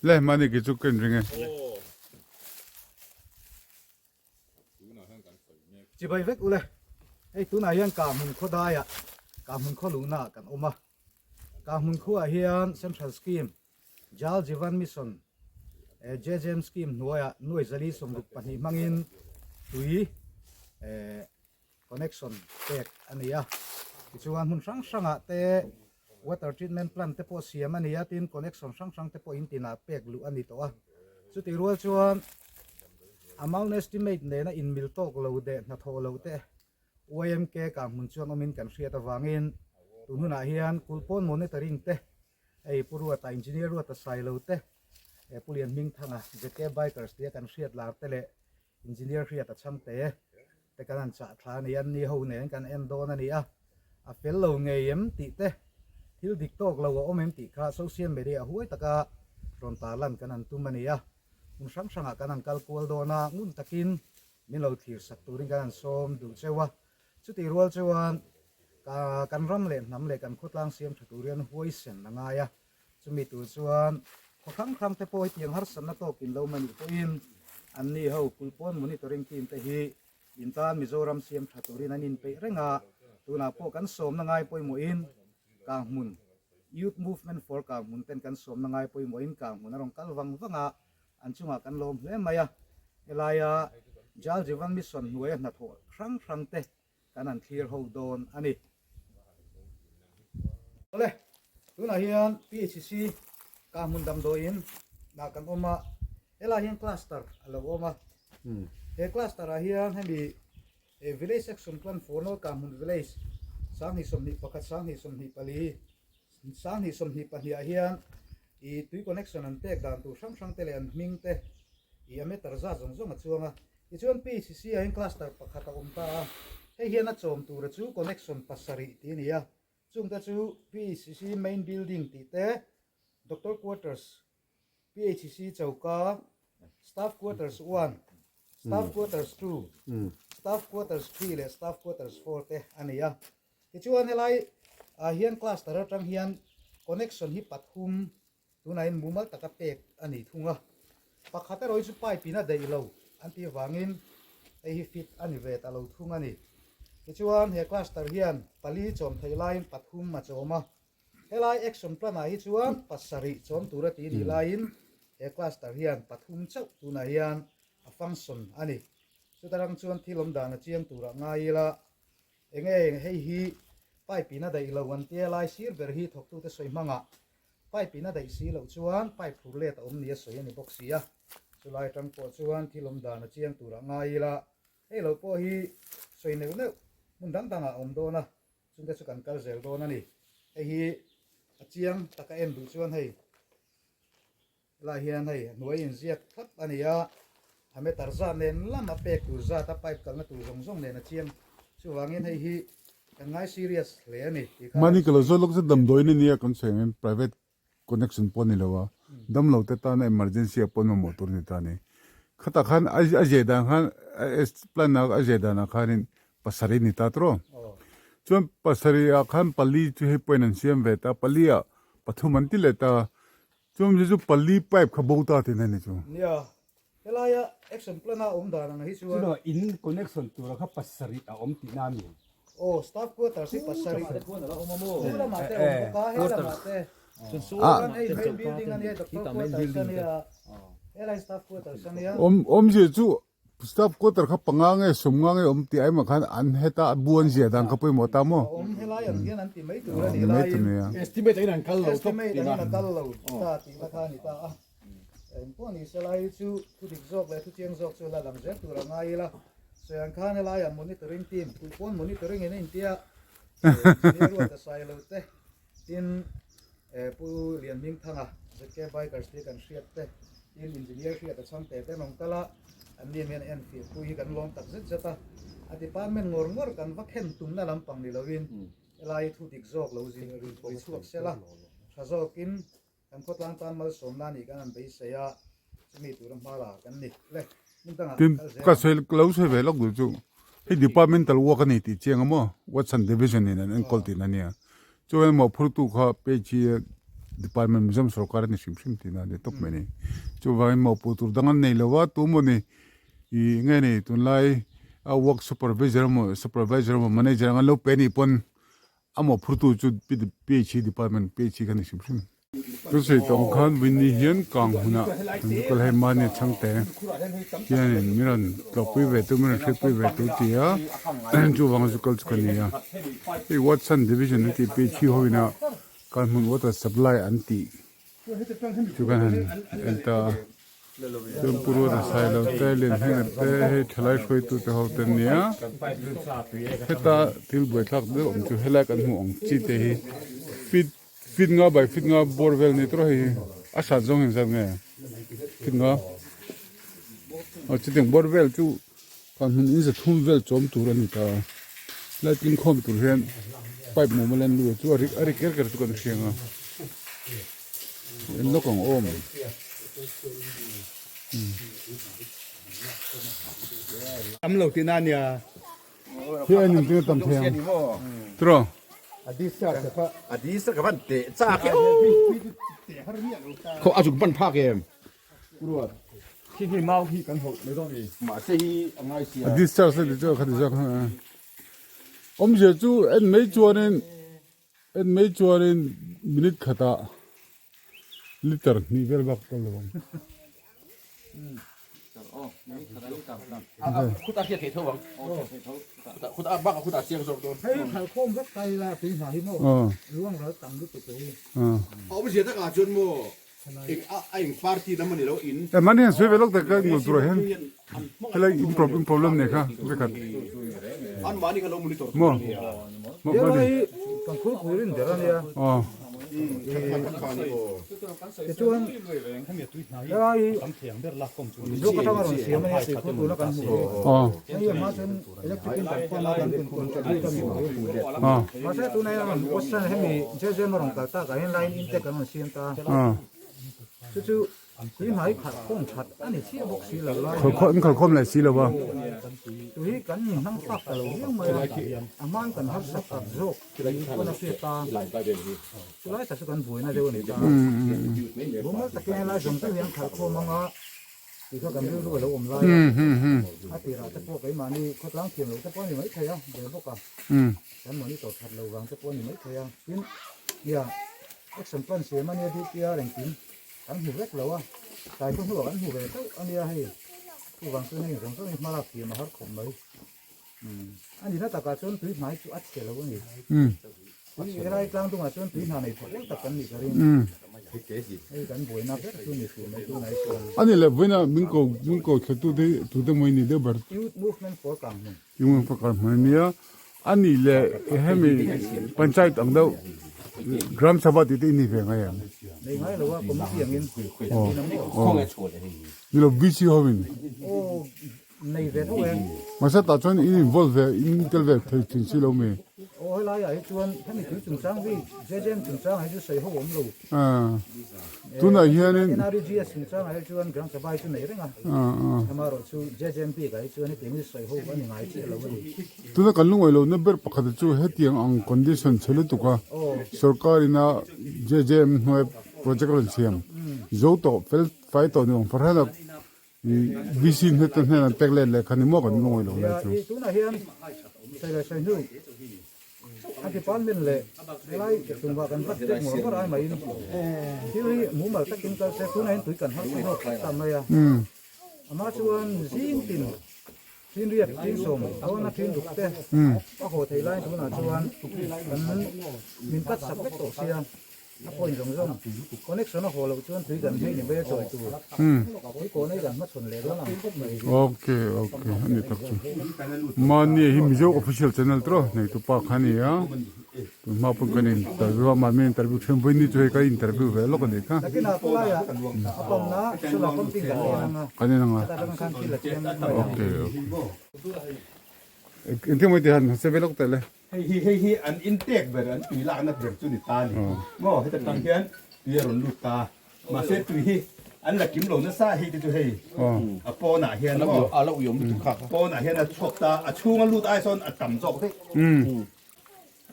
Le mahni ki chu ka inring e. Chibai vek ule. Hei tunah hian Kahmun khaw daiah Kahmun khaw luhnaah kan awm a. Kahmun khuaah hian Central Scheme Jal Jeevan Mission JJM Scheme hnuaiah nuai zali 62 hmangin tui connection pek a ni a. Tichuan hmun hrang hrangah te water treatment plant te pawh siam a ni a, tin connection hrang hrang te pawh in tinah pek luh a ni tawh a. Chutih rual chuan amount estimate nena inmil tawk lo deh hnathawh loh te YMK kang hmun chuan awmin kan hriat avangin tun hunah hian kulpawn monitoring te hei Pu Ruata Engineer Ruata Sailo te Pu Lianhmingthanga ZK Bikers tia kan hriat lar te leh Engineer hriat a chhang te te kan han chah thla a ni a, ni ho nen kan en dawn a ni a, a fel lo ngei em tih te, thil dik tawk lo a awm em tih kha social media a huai taka rawn tarlan kan han tum a ni a, hmun hrang hrangah kan han kal kual dawn a, ngun takin min lo thlir sak turin kan han sawm duh cheu a, chutih rual chuan kan ram leh hnam leh kan khawtlang siam tha tur hian huaisen a ngai a. Chumi tur chuan khaw hrang hrang te pawh hetiang harsatna tawkin lo mani pawhin anni ho kulpawn monitoring team te hi in tan Mizoram siam tha turin an inpeih reng a, tunah pawh kan sawmna ngai pawimawhin Kanghmun Youth Movement for Kanghmun ten kan sawmna ngai pawimawhin Kanghmun a rawn kal vang vang a, an chungah kan lawm hle mai a, helaia Jal Jeevan Mission hnuaia hnathawh hrang hrang te kan han thlir ho dawn a ni. Awle, tunah hian PHC Kahmun damdawiin ah kan awm a, helai hian cluster a lo awm a. He cluster ah hian hemi village action plan for North Kahmun village 2021 2024 2022 ah hian ih tui connection an pek dan tur hrang hrang te leh an hming te ih a meter zat zawng zawng a chuang a. Tichuan PCC ah hian cluster pakhat a awm ta a, hei hian a chawm tura chu connection pasarih tih a ni a, chungte chu PCC main building tih te, doctor quarters, PHC choka, staff quarters one, staff quarters two, staff quarters three leh staff quarters four te a ni a. Tichuan helai ah hian cluster atang hian connection hi pathum Tunah in mumal taka pek a ni thung a, pakhat erawh hi chu pipe in a daih lo an tih avangin hei hi fit a ni ve ta lo thung a ni. Tichuan he cluster hian pali chawm theih laiin pathum a chawm a, helai action plan ah hi chuan pasarih chawm tur a tih nih laiin he cluster hian pathum chauh tunah hian a function a ni. Chuta rang chuan thil awm dan a chiang turah ngai ila enge hei hi pipe in a daih lo an tia lai sir ber hi thawktute sawi hmangah Pipe in a daih si loh chuan pipe phur let a awm ni a sawi a ni bawk si a, chulai atang pawh chuan thil awm dan a chiang turah ngai ila, hei lo pawh hi sawi neuh neuh hmun dang dangah a awm dawn a, chungte chu kan kal zel dawn a ni. Hei hi a chiang taka en duh chuan hei helai hian hei a hnuai inziak thlap a ni a, a meter zat nen lam a pek tur zat a pipe kalna tur zawng zawng nen a chiang, chuvangin hei hi kan ngai serious hle a ni tih kha Mahni ka lo zawt lawk chu damdawiin a nia kan sawi angin private connection pawh a ni lo a, damlo te tana emergency ah pawh an mamawh tur a ni ta a ni. Khatah khan a zeh dan khan plan a a zeh danah khanin pasarih a ni ta tawh a, chuan pasarih ah khan pali chu hei point an siam ve ta, pali ah pathum an ti leh ta. Chuan chu chu pali pipe kha bo ta tihna ni chu. Nia, helaia action plan a awm dan ang hi chuan. Chutah in connection tura kha pasarih a awm tihna a mi? Aw, staff quarters hi pasarih. Chu lamah te a awm bawk a, he lamah te. Chuan hei main building a nia, doctor quarters a nia, helai staff quarters a nia. Awmzia chu Staff quarter kha panga nge sawmnga nge awm tih aimah khan an heta a bu an ziah dan kha pawimawh ta maw? Awm helai ang hian an ti mai tur a ni laiin Estimate angin an kal lo tawp estimate angin a kal lo ta tih na kha a ni ta a. Engpawh ni se lai chu thu dik zawk leh thu chiang zawk chu la lang zel tur a ngai ila. Sawi ang khan helaiah monitoring team kulhpawn monitoring in a intia engineer ruat a sai lo te Tin, Pu Lianhmingthanga, ZK Bikers te kan hriat te, tin Engineer hriat a chhang te te an awm kal a, an ni hian enfiah pui hi kan lawm tak zet zet a. A department ngawr ngawr kan va khen tumna lampang ni loin helai hi thu dik zawk lo zin ri chhuak sela, tha zawkin kan khawtlang tan malsawmna a nih kan han beisei a, chumi tura hma la kan ni. Le, hmun dangah Tin, kal zel ka ang. sawi lo sawi ve lawk duh chu hei departmental work a ni tih chiang a maw, Watson division in an enkawl tihna nia. Chuan mawhphurtu kha page hi. Department Mizoram sorkar a ni hrim hrim tihna a ni tawp mai a ni. Chuvangin mawhpuh tur dang an nei lo a, tu maw ni ih nge ni tunlai a work supervisor emaw supervisor emaw manager ang an lo pe anih pawn a mawhphurtu chu PHE department PHE kha a ni hrim hrim. Ka sawi tawh ang khan Winnie hian kang hunah kan zu kal hei mahni chhangte hianin min rawn tlawhpui ve tu min rawn hriatpui ve tu ti a chuvang a zu kal chu ka ni a hei Watson division an tih page hi hoin a Kanhmun water supply an tih chu kan han en ta a chuan Pu Ruata Sailo te Lianhminga te hei thalai hruaitu te ho te an ni a heta thil buaithlak deuh awm chu helai kan hmuh ang chi te hi fit Fit nga by fit nga bawr vel ni tawh hei hi a hrat zawng hian zat nge fit nga aw chutiang bawr vel chu kan hmun in za thum vel chawm tur a ni ta lai tling khawm tur hian pipe mumal an lut a chu a ri a ri ker ker chu kan hria ang a en lawk ang awm Tam lo tihna a nia. Hi a ning tinga tam thei ang. Tro. Adi sa ka van te cha ke o. Kho azuk ban phak em. Ruat. Khi hi mau hi kan ho mai dawn ni. Ma se hi angai sia. A discharge le chu khati zawk. Awmzia chu en mai chuanin en mai chuanin minute khatah liter hnih vel bak kal lo ang. Mani hian sawi ve lawk tak ka ngul turah hian helai in problem nei kha vekhat maw mani aw. Tichuan helai Mizo ka tanga rawn siam a nia tih khaw tuna kan hmu hi. Hei a hma chuan electric in kan pump a kan contribute a ni mai. Mahse tunah hian rawn Western hemi JJM a rawn kal tak ah hian line intake an rawn siam ta. Chu chu tui hnai khalh khawm that a ni chiah bawk si lo lai. Khalh khawm leh si lo va. Chu hi kan inhnang fak ta lo viau mai a, a hmain kan harsa tak zawk niin pawn a hriat a. Chu lai tak chu kan buaina deuh a ni ta. Mumal takin helai zawng zawng hi an khalh khawm ang a tih kha kan rilru a lo awm lai a. A tirah te pawh keimahni khawtlang thiam loh te pawh a ni maithei a, ve bawk a. Kan monitor that lo vang te pawh a ni maithei a. Tin, nia action plan siam a nia DPR engkim kan hmu vek lo a, tlai thu hnuah kan hmu ve chauh a nia hei. Chuvang chuan heng zawng zawng hi hma lak thiam a har khawp mai. A nihna takah chuan tui hnai chu a chhe lo a ni. Tui helai tlang dungah chuan tui hna nei tha vel tak kan nih ka ring. Hei kan buaina ber chu ni hrih mai tunah hi chuan. A ni le, vawiina min ko min ko thla tute hi tute maw i nih deuh ber? Youth Movement for Kanghmun. Youth Movement for Kanghmun a nia. A ni le, hemi Panchayat ang deuh Gram Sabha tih te i ni ve ngai em? Nei ngai lo a, committee angin. Aw, aw. Ni lo, VC hovin. Aw. Nei ve tho e. Mahse tah chuan in involve ve, in tel ve thei thin si lo mi? Aw helai ah hi chuan hemi tui chungchang hi JJM chungchang ah hi chu sawi ho awm lo. Tunah hianin. NREGS chungchang ah hi chuan Gram Sabha hi chu nei reng a. Amaherawh chu JJM bik ah hi chuan hetiang hi sawi ho a ni ngai chiah lo a ni. Tuna kan lungawi lohna ber pakhat chu hetiang ang condition chhe lutuk a sorkar ina JJM hnuai project rawn siam zo tawh fel fai tawh ni awm fahran a. VC hnet te hnen an pek let leh kha ni maw kan lungawi lo lai chu. Tunah hian sawi leh sawi hnu a department leh helai chungah kan vat tek ngawr ngawr ai maiin thil hi mumal takin kal se tunah hian tui kan harsa zawk ta mai a. Amah chuan zing tin thin riat thin sawm dawn a thin ruk te a haw thei lai tunah chuan kan min cut sak vek tawh sia. A point zawng zawng connection a haw loh chuan tui kan hei ni mai a chawi tur tui kawn ei kan hmachhawn leh dawn ang khawp mai. Okay okay ani tak chu mahni hi Mizo official channel tawh nei tu pa kha ani a tun hma pawn kan interview a mahni interview then vawi ni chu hei ka interview ve lawk ani kha Nakinah pawh laiah a pump na solar pumping kan en ang a kan en ang a heta atang khan thil a chiang mai ang. Okay okay engtin maw i ti han se ve lawk teh le. Hei hi hei hi an intek ber an tui lakna ber chu ni ta a ni maw heta tang hian tui a rawn lut ta mahse tui hi an la kim lo nasa hei te chu hei a pawnah hian maw pawnah hian a chhuak ta a chhunga lut ai sawn a tam zawk daih.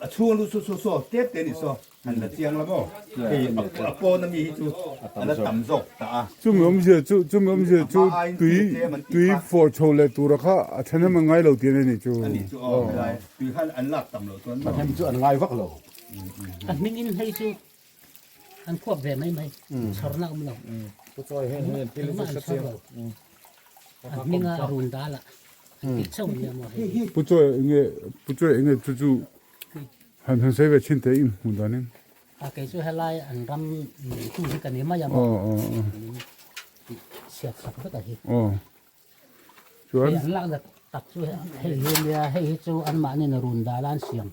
A chhung lu chu saw saw tep te ni saw han la chiang la maw hei a pawn ami hi chu a la tam zawk ta a. Chumi awmzia chu chumi awmzia chu tui tui fawh chho leh tura kha a thahnem an ngai lo tih a ni chu. A nih chu aw helai tui khan an lak tam loh chuan maw. Thahnem chu an ngai vak lo. A hming in hei chu an khuap ve mai mai chhawrna awm lo. Engmah an chhawr lo. A hminga run dal ah an tih chauh nia maw hei. Pu chawi enge pu chawi enge chu chu han han sawi ve thin teh in hmuh dan in. A kei chu helai an ram neitu hi ka ni mai a maw. Min tih chhiat sak vek a hi. Chuan. Hei an lak dat tak chu hei hi nia hei hi chu anmahni run dal a an siam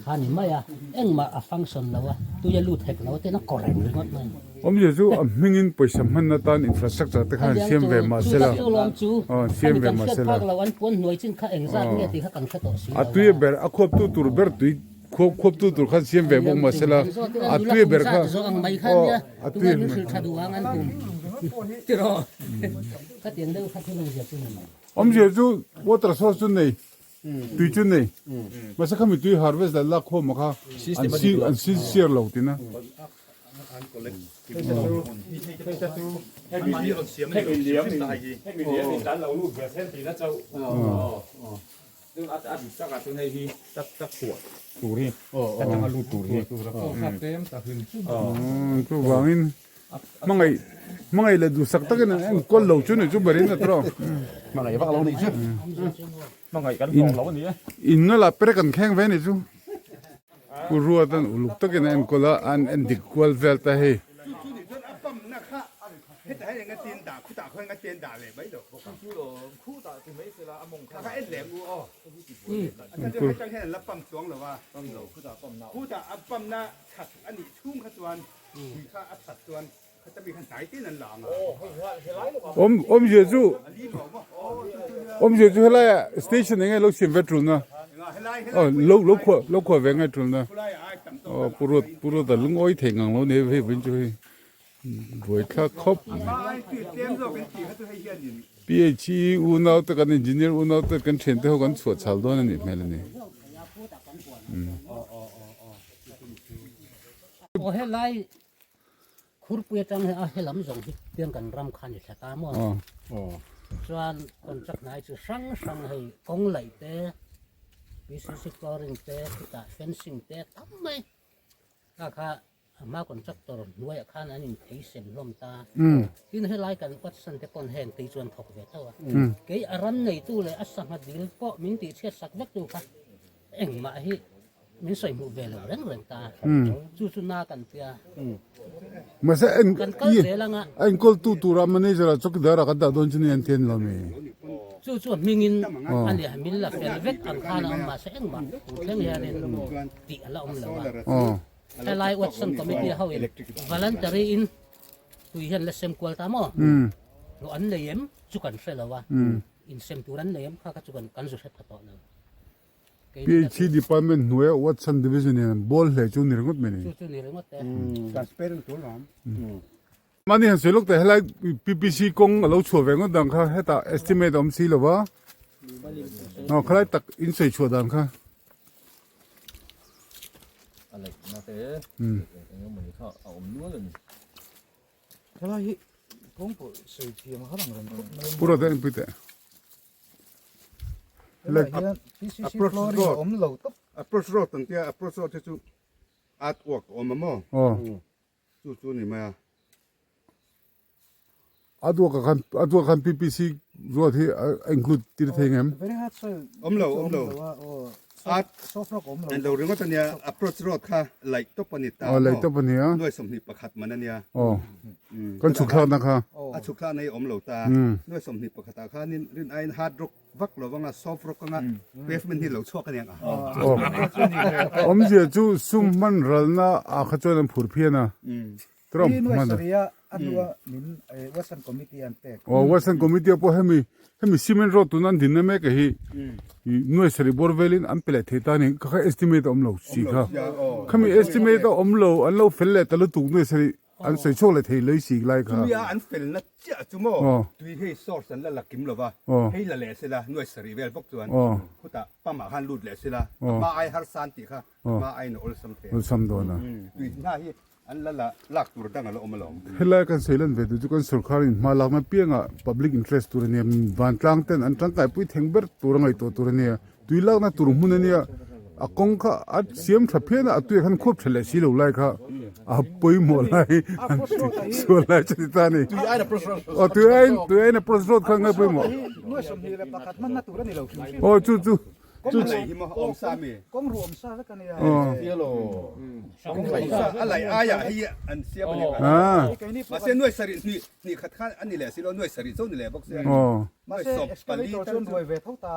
kha ni mai a engmah a function lo a tui a lut hek lo a tin a kawr reng ringawt mai. Awmzia chu a hmingin pawisa hman atan infrastructure te khan siam ve mah se la, aw siam ve mah se la. A tui ber a khuaptu tur ber tui khuap khuaptu tur khan siam ve bawk mah se la, a tui ber kha aw a tui Awmzia chu water source chu nei tui chu nei mahse khami tui harvest leh lak khawm kha an si an sincere lo tina. Chuvangin hmangaih hmangaih leh duhsak takin an enkawl lo chu ni chu berin a tawh. In nga lah perek an thleng ve a ni chu. Pu Ruat an uluk takin a enkawl a, an endik kual vel ta hei. Chu chu nih chuan a pump na kha hetah hian enga tin dah khutah khaw enga ten dah leh mai lo bawk ang. Kha kha en leh ang u aw. A chhan chu hetang hian an la pump chuang lo a. Khutah a pump na chhat a nih chhung kha chuan tui kha a chhat chuan Awm awmzia chu awmzia chu helaiah station eng nge lo siam ve tulna aw lo lo khuah lo khuah ve ngai tulna aw pu ruat pu ruata lungawi thei ngang lo ni hei vawiin chu hei buaithlak khawp mai PHE unau te kan engineer unau te kan thiante ho kan chhuah chhal dawn a nih hmel a ni. Aw helai Khurpui atang hi a helam zawng hi piang kan ram kha ni thla ta maw? Chuan contract hnai chu hrang hrang hei kawng laih te, PCC flooring te, khutah fencing te tam mai. Kha kha a hma contractor hnuaiah khan an inthei sem hlawm ta. Tin helai kan Watson te pawn heng tei chuan thawk ve tho a. Kei a ram neitu leh a sangha dil pawh min tihchhiat sak vek tu kha engmah hi Min sawi hmuh ve lo reng reng ta. Chu chu na kan tia. Mahse en Kan kal zel anga. A enkawl tu tura manager ah chawkidar ah kan dah dawn chu ni an ti an lo mi. Chu chu a hmingin a nia min la fel vek ang khan a awm mahse engmah tun thleng hianin tih a la awm lo a. Helai Watson Committee ho in voluntary in tui hian la sem kual ta maw? Hlawh an nei em chu kan hre lo a. Insem tur an nei em kha kha chu kan zu hre pha tawh lo. PHE Department hnuaia Watson Division in an bawl hle chu ni ringawt mai ni. Chu chu ni ringawt te. Transparent tur lawm. Mahni han sawi lawk teh helai PPC kawng a lo chhuah ve ngawt dan kha hetah estimate a awm si lo va. Aw khalai tak in sawi chhuah dan kha. A laih na te eng emaw ni kha a awm nual a ni. Helai hi kawng pawh sawi thiam a har ang reng khawp mai a. Pu Rawta enpui teh. PCC flooring a awm lo tawp. Approach road an tia, approach road hi chu art work a awm a maw? Chu chu a ni mai a. Art work ah khan art work khan PPC road hi a include tir thei ngem? Very hard soil. Awm lo awm lo. Art soft rock awm lo. An lo ringawt a nia, approach road kha laih tawp a ni ta maw? Laih tawp a nia. Nuai 21 man a nia. Kan chhuk thlakna kha. A chhuk thlakna hi a awm lo ta. Nuai 21 ah khanin rin aiin hard rock vak lo anga soft rock anga pavement hi lo chhuak a niang a. Awmzia chu sum hman ralna ah kha chuan an phur phian a. Trump Hi nuai hman a. sarih a a hnua min Western Committee an pek. Aw Western Committee ah pawh hemi hemi cement road tuna an dinna mek hi nuai sarih bawr velin an pe leh thei ta a ni kha kha estimate a awm lo si kha. Khami estimate a awm lo an lo fel leh ta lutuk nuai sarih. An sawi chhuak leh thei lei si lai kha. Chumia an felna chiah chu maw tui hei source an la la kim lova, hei la leh sela nuai sarih vel bawk chuan khutah pump ah khan lut leh sela hma ai harsa an tih kha hma aiin a awlsam thei a. Awlsam dawn a. Tui hna hi an la la lak tur dang a la awm alawm. Helai kan sawi lan ve duh chu kan sorkar in hma lakna piangah public interest tur a nia, vantlang ten an tangkaipui theng ber tur a ngaihtuah tur a nia. Tui lakna tur hmun a nia, a kawng kha a siam tha phian a, a tuiah khan khuap tha leh si lo lai kha a pawimawh lai sual lai chu ti ta a ni. Aw tui aiin tui aiin a cross road kha ngai pawimawh. Aw chu chu chu chu. Aw. Mahse excavator chuan ruai ve tho ta.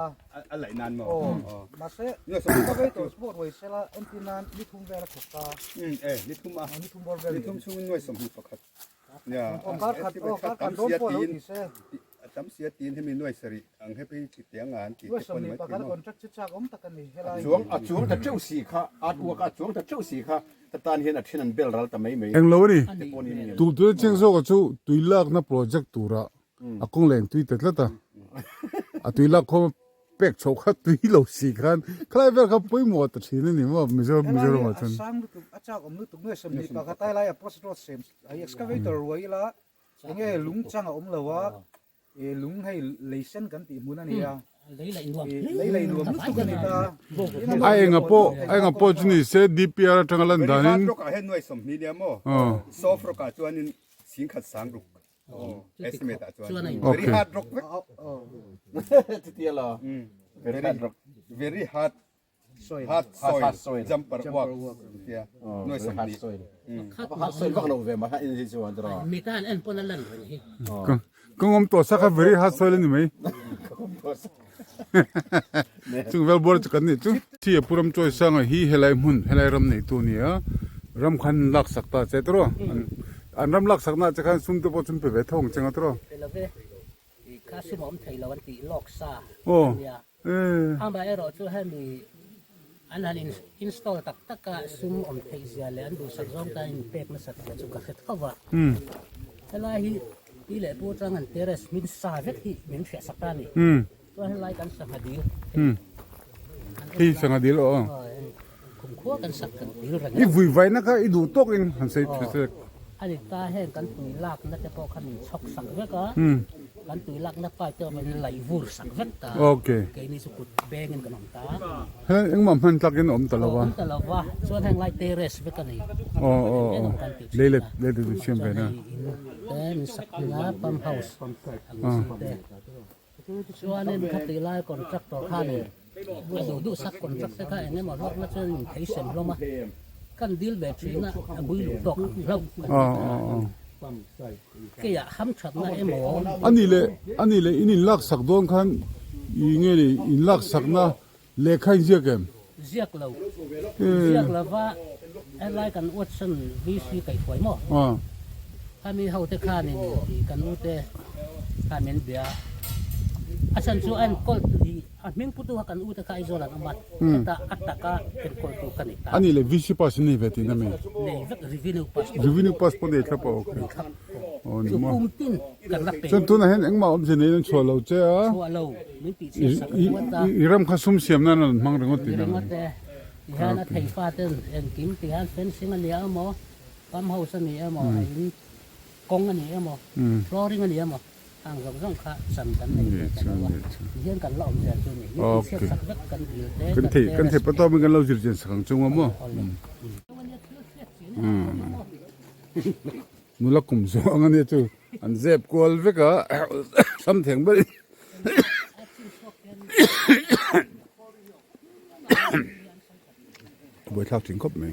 A laih nan maw? Aw. Mahse excavator chu pawh ruai sela entir nan ni thum vel a thawk ta. Umm e, ni thum a. Ni thum bawr vel. Ni thum chhungin nuai 21. Nia. Aw kar khat aw kar khat dawn pawh lo ti se. A tam sia tiin hemi nuai sarih ang hepi chi tiang a an tih Nuai te pawh ni sawmhnih mai pakhat thei maw? contract chu chak awm tak a ni helai. A chuang a chuang ta teuh si kha artwork a chuang ta teuh si kha ka tan hian a then an bel ral ta mai mai. Englo a ni. Te pawh ni ni. Tun tuna chiang zawkah chu tui lakna project turah A kawng leh tui ta tlat a, a tui lak khawm pek chhoh kha tui lo si khan khalai vel kha pawimawh ta thin a ni maw Mizoram Mizoram ah chuan. Helai hi a sang lutuk a chak awm lutuk nge 21 helai a post road sem a excavator ruai ila enge lung chang a awm lo a e lung hei lei sen kan tih hmun a ni a lei lei nuam lei lei nuam lutuk a ni ta. A enga pawh a enga pawh chu ni se DPR atanga lan danin. Very hard rock ah hian nuai 20 nia maw soft rock ah chuanin singkhat sang ruk. Estimate ah chuan very hard rock vek. Chutia lo. Very hard rock. Very hard soil. Hard soil. Hard soil. Jumper work. Tia. Noi sam ni. Hard soil. Hard soil vak lo ve ma in hi chuan dra. Mi tan en pon a lan reng hi. Ka ngawm tawh sa kha very hard soil ani mai. Chung vel bawr chu kan nih chu. Thi a Puram Chawi Sanga hi helai hmun helai ram neitu a ni a, ram khan lak sak ta che tawrh a, an ram lak sak na che khan sum te pawh chum pe ve tho ang cheng a tawrh a. Pe lo ve, i kha sum a awm thei lo an tih lawk sa a nia. Amaherawh chu hemi an han install tak tak a sum awm theih zia leh an duhsak zawng tan inpek nasat zia chu ka hre tho va. Helai hi pi leh pu atang an terrace min sa vek hi min hriah sak ta a ni. Chuan helai kan sangha dil Hei sangha dil aw. Kum khua kan sak kan dil reng I vui vaina kha i duh tawk in han sei thu sek. Ani ta heng kan tui lakna te pawh kha min chhawk sak vek a. Kan tui lakna pipe te pawh min laih vur sak vek ta. Okay. Keini chu kut bengin kan awm ta. Heng engmah hman tlakin awm ta lo va. Awm ta lo va. Chuan heng lai terrace vek a ni. Aw aw aw. Lei let lei let siam ve na. Chuan hei in te min sak hmun a pump house ang chi te. Chuanin khati lai contractor khanin a duh duh sak contract te kha eng emaw hlawkna chuan min thei sem hlawm a, kan deal ve thin a, a bui luh tawk ang hlauh kan ti ta. Keiah hamthatna emaw. Ani leh ani leh in inlak sak dawn khan i nge ni inlak sakna lehkha in ziak em? Ziak lo. Ziak lova helai kan Watson VC kaihhruai maw? Khami hote khanin kan ute kha min bia a. A chhan chu a enkawl i a hming putu kha kan ute kha Aizawl an awm a, heta a taka enkawltu ka ni ta. Ani le VC pass in nei ve tihna mi? Nei vek revenue pass pawh. Revenue pass pawh nei thlap a ok. Nei thlap. Aw ni Chu maw. kum tin kan la pe. Chuan tunah hian engmah awmzia nei an chhuah lo che a. Chhuah lo. Min tih chhiat sak ringawt a. I ram kha sum siam nan an hmang ringawt tihna. Ringawt e. Tihian a thei fa ten engkim tihian fencing a nia emaw, pump house a ni emaw, a in kawng a ni emaw, flooring a ni emaw, hang zawng zawng kha chan kan nei ve ta lo a. Tihian kan la awm zel chu ni. Min tih chhiat sak vek kan dil te, Kan thei kan thei patawmin kan lo zir chian sak ang chunga maw. Nula kum zawng ang ania chu an zep kual vek a sam theng ber in buaithlak thin khawp mai.